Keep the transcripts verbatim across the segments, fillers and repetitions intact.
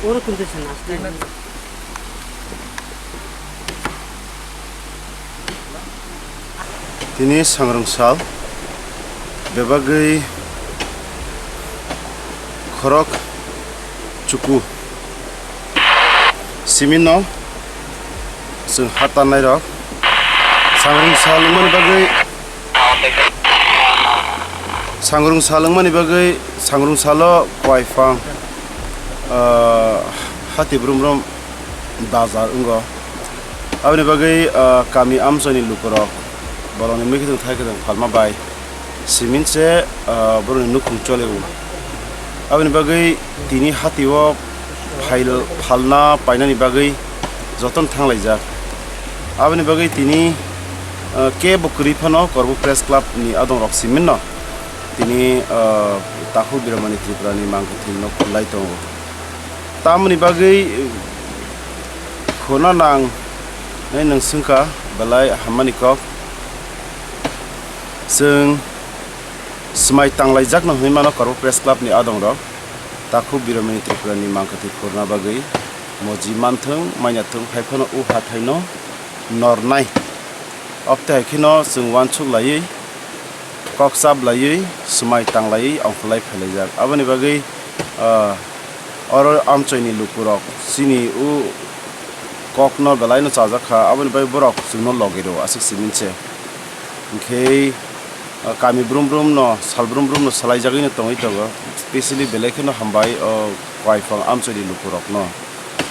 Oro kuntu sana. Tini sangrung sal, bebagwi khorok chuku. Simino chwng ha tannairok sangrung sal wngmani bagwi, sangrung sal wngmani bagwi, sangrung salo kwai phang, ah, hati brum brum bajar wngo. Aboni bagwi, ah, kami amchaini lukurok borokni mui kwthwng thai kwthwng phalma bai siming se, ah, borokni nukhung choli o. Aboni bagwi tini hatio phail-, phalna painani bagwi jotono thanglaijak. Aboni bagwi tini, ah, kebo kwrwi phano Korbo Press Club ni adongrok siminno tini, ah, Takhuk Biramani Tripura ni mangkwthwi no khulai tongo. Tamoni bagwi khuna nang nai nwng swngkha belai hammani kok. Chwng swmai tanglaijakno hwnwi mano Korbo Press Club ni adongrok. Takhuk Biramani Tripura ni mangkwthwi khurna bagwi moji manthwng, mainathwng, hai phano o hathaino nornai. Obte hai kheno chwng uansuk laiwi, kok chap laiwi, swmai tanglaiwi ongkhorlai phailaijak. Aboni bagwi, ah, oro amchoini lukurok chini o kokno belaino chajak kha, aboni bagwi borok chwngno logi rwo aswk siming se. Hinkhe, ah, kami brum brum no, sal brum brum no salaijagwi no tongwi tongo, specially belai kheno hambai o kwai phang amchoini lukurokno.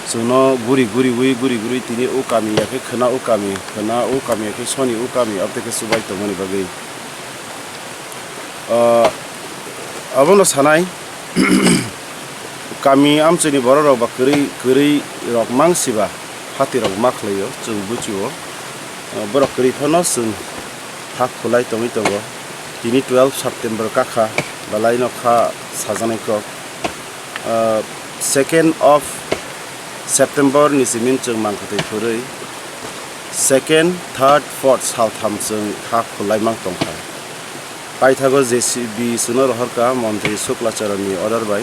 Chwngno guri guriwi, guri guriwi tini o kami ya khe khwna o kami, khwna o kami ya khe soni o kami, abo tei khe chubai tongmani bagwi. Ah, abono sanai, kami amchoini borok rok ba kwrwi, kwrwi rok mang siba, hati rok ma khlaio, chwng buchio. Ah, borok kwrwi phano chwng ha khulai tongwi tongo. Tini twelve September kakha, belaino kha sajaknai kok. Ah, second of September ni simi chwng mangkwthwi phurwi second, third, fourth saltham chwng ha khulai mang tongkha. Paithago J C B chwngno rohorkha Montri Shukla Charan ni order bai.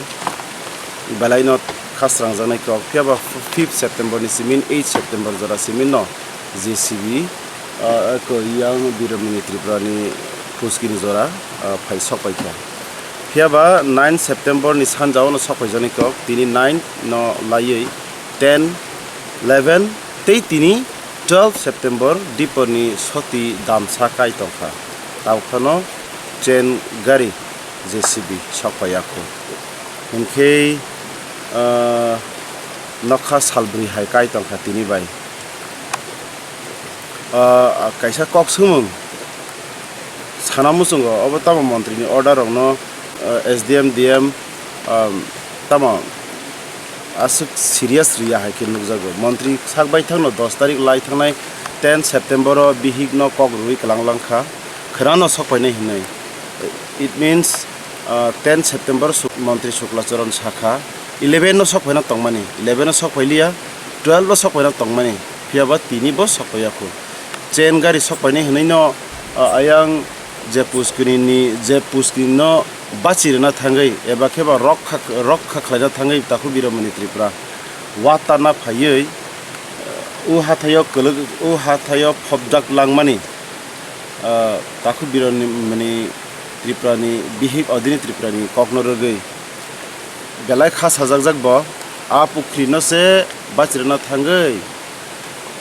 Belaino kha srangjaknai kok, phiyaba fifth September ni simi eight September jora simi no J C B, ah, eko yang Biramani Tripura ni Puskini jora, ah, phai sok paikha. Phiyaba nine September ni sanjao no sok paijaknai kok, tini nine no laiwi ten, eleven tei tini twelve September dipor ni soti damsa kai tongkha. Tabuk phano chain gari J C B sok paiyakho. Hinkhe, ah, nokha salbrwi hai kai tongkha tini bai. Ah, kaisa kok swngmung sana muchungo, obo tamo montri ni order rokno, ah, S D M, D M, ah, tamo aswk serious riya hai khe nukjago. Montri sak baithangno dos tarik lai thangnai ten September o bihik no kok rwui kwlang langkha, khwna no sok painai hinwi. It means, ah, ten September suk-, montri Shukla Charan sakha, eleven no sok paina tongmani, eleven no sok pailiya, twelve no sok paina tongmani, phiyaba tini bo sok paiyakho. Chain gari sok painai hinwi no, ah, ayang je Puskini ni, je Puskini no bachi rwna thangwi, eba khe ba rok kha, rok kha khlaina thangwi Takhuk Biramani Tripura watarna phaiwi, o hathaio kwlwk, o hathaio phobjak langmani, ah, Takhuk Biramani Tripura ni bihik odini Tripura ni kokno rwgwi belai kha sajakjak bo, a pukhri no se bachi rwna thangwi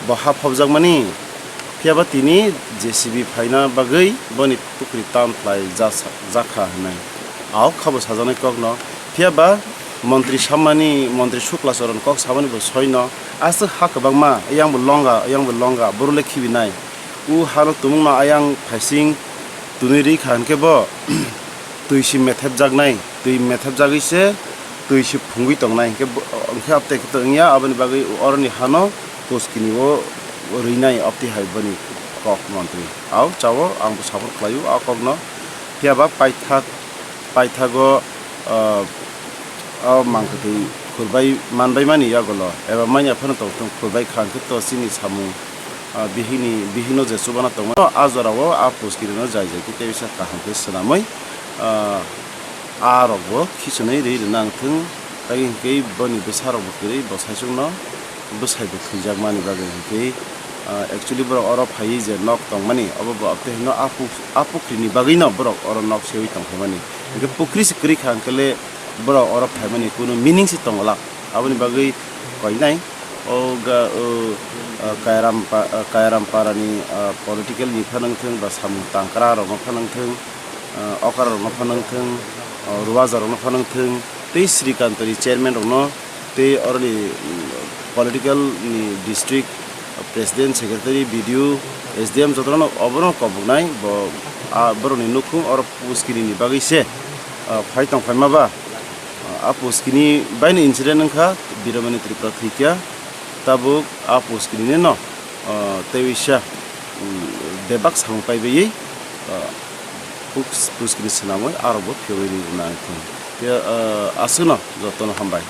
bo ha phobjakmani, phiyaba tini J C B phaina bagwi boni pukhri town khlai jasa-, jakha hinwi. Ahok kha bo sajaknai kokno. Phiyaba montri sammani, montri Shukla Charan kok samani bo soino, aswk ha kwbangma, yang bo longa, yang bo longa, borok le khibinai. O hano tumungno ayang phaising tunui rikha hinkhe bo twi si methepjaknai, twi methepjagwi se twi si phungwi tongnai hinkhe bo, hinkhe abtei khe to wngya, aboni bagwi oroni hano Puskini o rwinai abtwi hai boni kok montri. Au chao, ang bo support khlaio a kokno. Phiyaba paithak, paithago, ah, o mangkwthwi khurbai manbaimani yagulo eba manya phano tongthung khurbai kha hinkhe to chini samung, ah, bihikni, bihikno je chubana tongmano a jorao a Puskirino jai jai khe teisa kaham khe swnamwi, ah, a rokbo khichunwi rwi rwna wngthung. Tei hwnkhe boni bwsarokbo kwrwi, bo saichungno bwsaibo thwijakmani bagwi hwnkhe, ah, actually borok oro phaiwi je nok tongmani, obo bo tei hino a puk-, a pukrini bagwino borok oro nok sewi tongphaimani. Hwnkhe pukri se kwrwi kha hwnkhe le borok oro phaimani kunu meaning se tongo la. Aboni bagwi koinai o ga, o, ah, Kairam pa-, ah, Kairam parani, ah, political ni phanang thung ba samung tangkra rokno phanang thung, ah, okra rokno phanang thung, ah, ruaja rokno phanang thung, tei Srikanto ni chairman rokno tei oroni, mm, political ni district president, secretary, B D O, S D M jotono obono koboknai bo, ah, borokni nukhung oro puskini ni bagwi se, ah, phai tong phaima ba. Ah, a puskini baino incident wngkha, Biromani Tripura thwikha, tabuk a puskini no, ah, tei uisa, mm, bebak samung paibawi, ah, pus-, puskini swnamwi arokbo phiyogwi rwna thung. Tei, ah, aswkno jotono hambai.